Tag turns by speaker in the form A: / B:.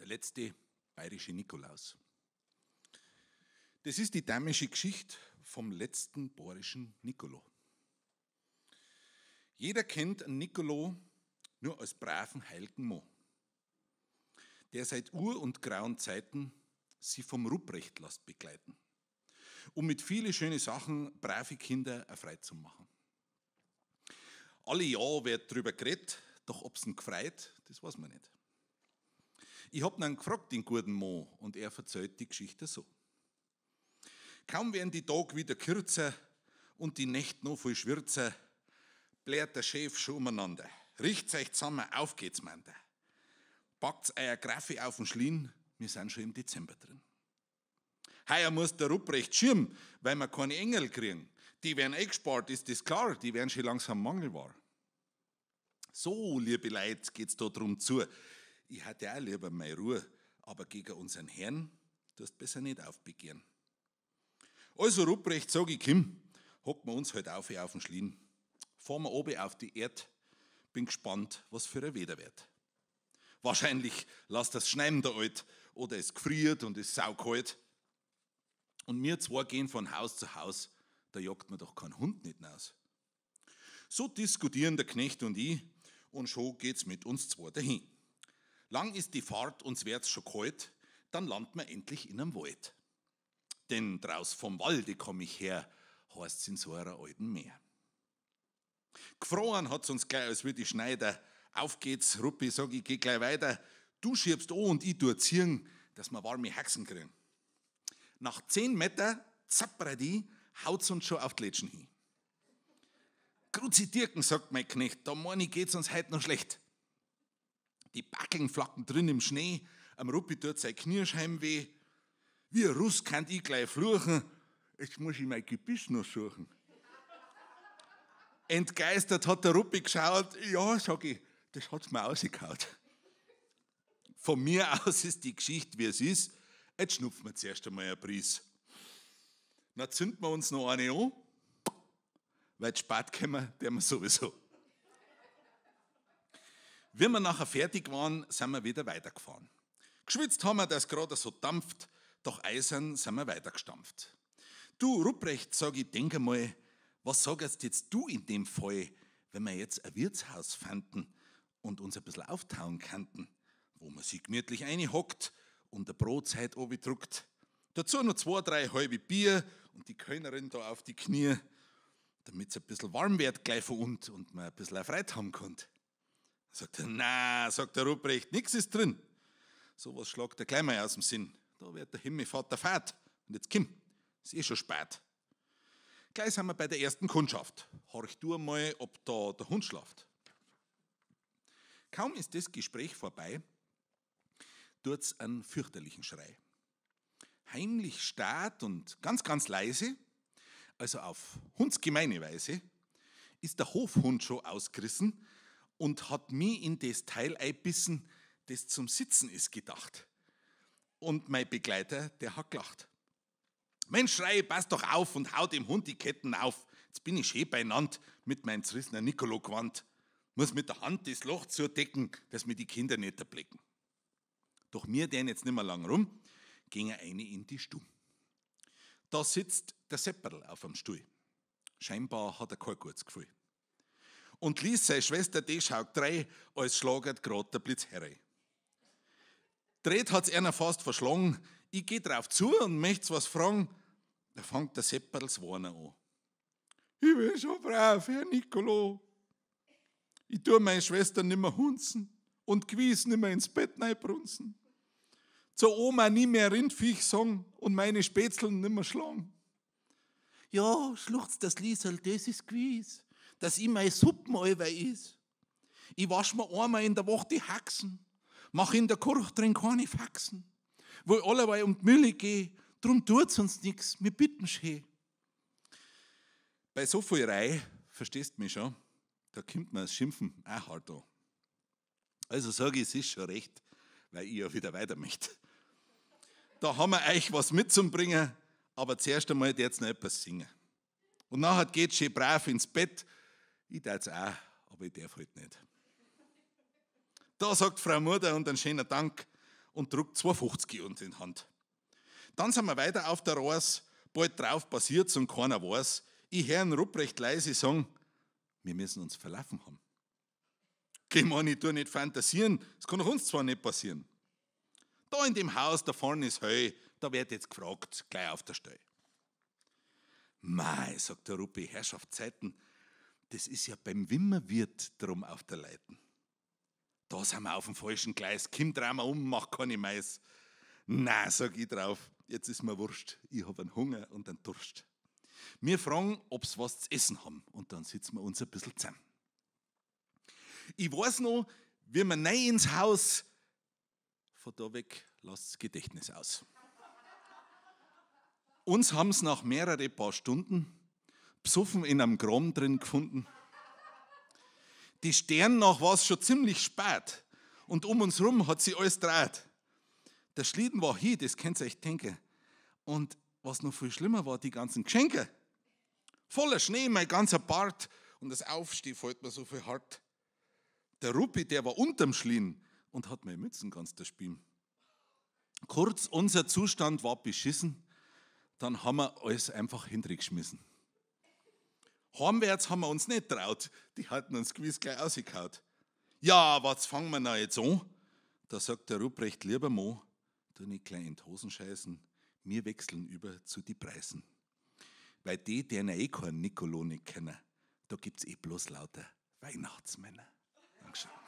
A: Der letzte bayerische Nikolaus. Das ist die dämische Geschichte vom letzten bayerischen Nicolo. Jeder kennt einen Nicolo nur als braven heiligen Mann, der seit Ur- und grauen Zeiten sie vom Ruprecht lässt begleiten, um mit viele schöne Sachen brave Kinder erfreut zu machen. Alle Jahre wird drüber geredet, doch ob's ihn gefreut, das weiß man nicht. Ich hab ihn gefragt, den guten Mann, und er verzählt die Geschichte so. Kaum werden die Tage wieder kürzer und die Nächte noch viel schwürzer, blärt der Chef schon umeinander. Richt's euch zusammen, auf geht's, meint er. Packt's euer Graffi auf den Schlien, wir sind schon im Dezember drin. Heuer muss der Ruprecht schirmen, weil wir keine Engel kriegen. Die werden eingespart, ist das klar, die werden schon langsam mangelbar. So, liebe Leute, geht's da drum zu. Ich hatte auch lieber meine Ruhe, aber gegen unseren Herrn tust besser nicht aufbegehren. Also Ruprecht, sag ich, komm, hocken wir uns halt auf den Schlien. Fahren wir oben auf die Erd, bin gespannt, was für ein Wetter wird. Wahrscheinlich lasst das schneien der Alt oder es gefriert und ist saukalt. Und wir zwei gehen von Haus zu Haus, da jagt man doch keinen Hund nicht raus. So diskutieren der Knecht und ich und schon geht's mit uns zwei dahin. Lang ist die Fahrt, uns wird's schon kalt, dann landen wir endlich in einem Wald. Denn draus vom Walde komm ich her, heißt's in so einer alten Meer. Gefroren hat's uns gleich, als würde die Schneider. Auf geht's, Ruppi, sag ich, geh gleich weiter. Du schiebst an und ich tu ziehen, dass wir warme Haxen kriegen. Nach 10 Meter, zappradi, haut's uns schon auf die Lätschen hin. Gruzi Dirken, sagt mein Knecht, da mein ich, geht's uns heut noch schlecht. Die Backeln flacken drin im Schnee, am Ruppi tut sein Knirschheim weh. Wie ein Russ kann ich gleich fluchen, jetzt muss ich mein Gebiss noch suchen. Entgeistert hat der Ruppi geschaut, ja, sag ich, das hat's mir rausgehauen. Von mir aus ist die Geschichte, wie es ist, jetzt schnupfen wir zuerst einmal einen Pries. Na, zünden wir uns noch eine an, weil spät kommen, der wir sowieso. Wie wir nachher fertig waren, sind wir wieder weitergefahren. Geschwitzt haben wir, dass gerade so dampft, doch eisern sind wir weitergestampft. Du, Ruprecht, sag ich, denk einmal, was sagst jetzt du in dem Fall, wenn wir jetzt ein Wirtshaus fanden und uns ein bisschen auftauen könnten, wo man sich gemütlich reinhockt und der Brotzeit druckt. Dazu noch 2, 3 halbe Bier und die Kellnerin da auf die Knie, damit's ein bisschen warm wird gleich von uns und man ein bisschen erfreut haben kann. Sagt er, na, sagt der Ruprecht, nix ist drin. Sowas schlagt er gleich mal aus dem Sinn. Da wird der Himmelvater fad. Und jetzt komm, ist eh schon spät. Gleich sind wir bei der ersten Kundschaft. Horch du einmal, ob da der Hund schlaft. Kaum ist das Gespräch vorbei, tut's einen fürchterlichen Schrei. Heimlich starrt und ganz, ganz leise, also auf hundsgemeine Weise, ist der Hofhund schon ausgerissen und hat mich in das Teil einbissen, das zum Sitzen ist gedacht. Und mein Begleiter, der hat gelacht. Mensch, schrei, pass doch auf und hau dem Hund die Ketten auf. Jetzt bin ich schön beieinander mit meinem zerrissenen Nicolo-Gewand. Muss mit der Hand das Loch zudecken, dass mir die Kinder nicht erblicken. Doch mir den jetzt nicht mehr lang rum, ging er eine in die Stube. Da sitzt der Sepperl auf dem Stuhl. Scheinbar hat er kein gutes Gefühl. Und ließ seine Schwester, die schaut drei, als schlagert grad der Blitz herein. Dreht hat's einer fast verschlagen. Ich geh drauf zu und möcht's was fragen. Da fängt der Sepperls Warner an. Ich bin schon brav, Herr Nicolo. Ich tu meine Schwester nimmer hunzen und gewiss nimmer ins Bett reinbrunzen. Zur Oma nie mehr Rindviech sagen und meine Spätzeln nimmer schlagen. Ja, schluchzt das Liesel, das ist gewiss, dass ich meine Suppen allweil is. Ich wasch mir einmal in der Woche die Haxen, mach in der Kirche drin keine Faxen, wo ich allerweil um die Mühle geh, drum tut's uns nix, wir bitten schön. Bei so viel Rei, verstehst mich schon, da kommt mir das Schimpfen auch hart an. Also sag ich, es ist schon recht, weil ich ja wieder weiter möchte. Da haben wir euch was mitzubringen, aber zuerst einmal jetzt noch etwas singen. Und nachher geht's schön brav ins Bett. Ich darf's auch, aber ich darf halt nicht. Da sagt Frau Mutter und einen schönen Dank und druckt 2,50 uns in die Hand. Dann sind wir weiter auf der Reise, bald drauf passiert's und keiner weiß. Ich hör den Ruprecht leise sagen, wir müssen uns verlaufen haben. Geh man, ich tu nicht fantasieren, das kann doch uns zwar nicht passieren. Da in dem Haus, da vorne ist Heu, da wird jetzt gefragt, gleich auf der Stelle. Mei, sagt der Ruppi, Herrschaftszeiten, das ist ja beim Wimmerwirt drum auf der Leiten. Da sind wir auf dem falschen Gleis, komm, drehen wir um, mach keine Mais. Na, sag ich drauf, jetzt ist mir wurscht, ich hab einen Hunger und einen Durst. Wir fragen, ob's was zu essen haben und dann sitzen wir uns ein bisschen zusammen. Ich weiß noch, wie wir rein ins Haus, von da weg lasst's Gedächtnis aus. Uns haben's nach mehrere paar Stunden besoffen in einem Kram drin gefunden. Die Sterne nach war's schon ziemlich spät und um uns rum hat sich alles dreht. Der Schlitten war hin, das könnt ihr euch denken. Und was noch viel schlimmer war, die ganzen Geschenke. Voller Schnee, mein ganzer Bart und das Aufstehen fällt mir so viel hart. Der Ruppi, der war unterm Schlitten und hat meine Mützen ganz zerspielt. Kurz, unser Zustand war beschissen, dann haben wir alles einfach hintergeschmissen. Heimwärts haben wir uns nicht traut, die hatten uns gewiss gleich ausgehauen. Ja, was fangen wir noch jetzt an? Da sagt der Ruprecht, lieber Mo, tu nicht gleich in die Hosen scheißen, wir wechseln über zu die Preisen. Weil die, die eh keinen Nicolo nicht kennen, da gibt's eh bloß lauter Weihnachtsmänner. Dankeschön.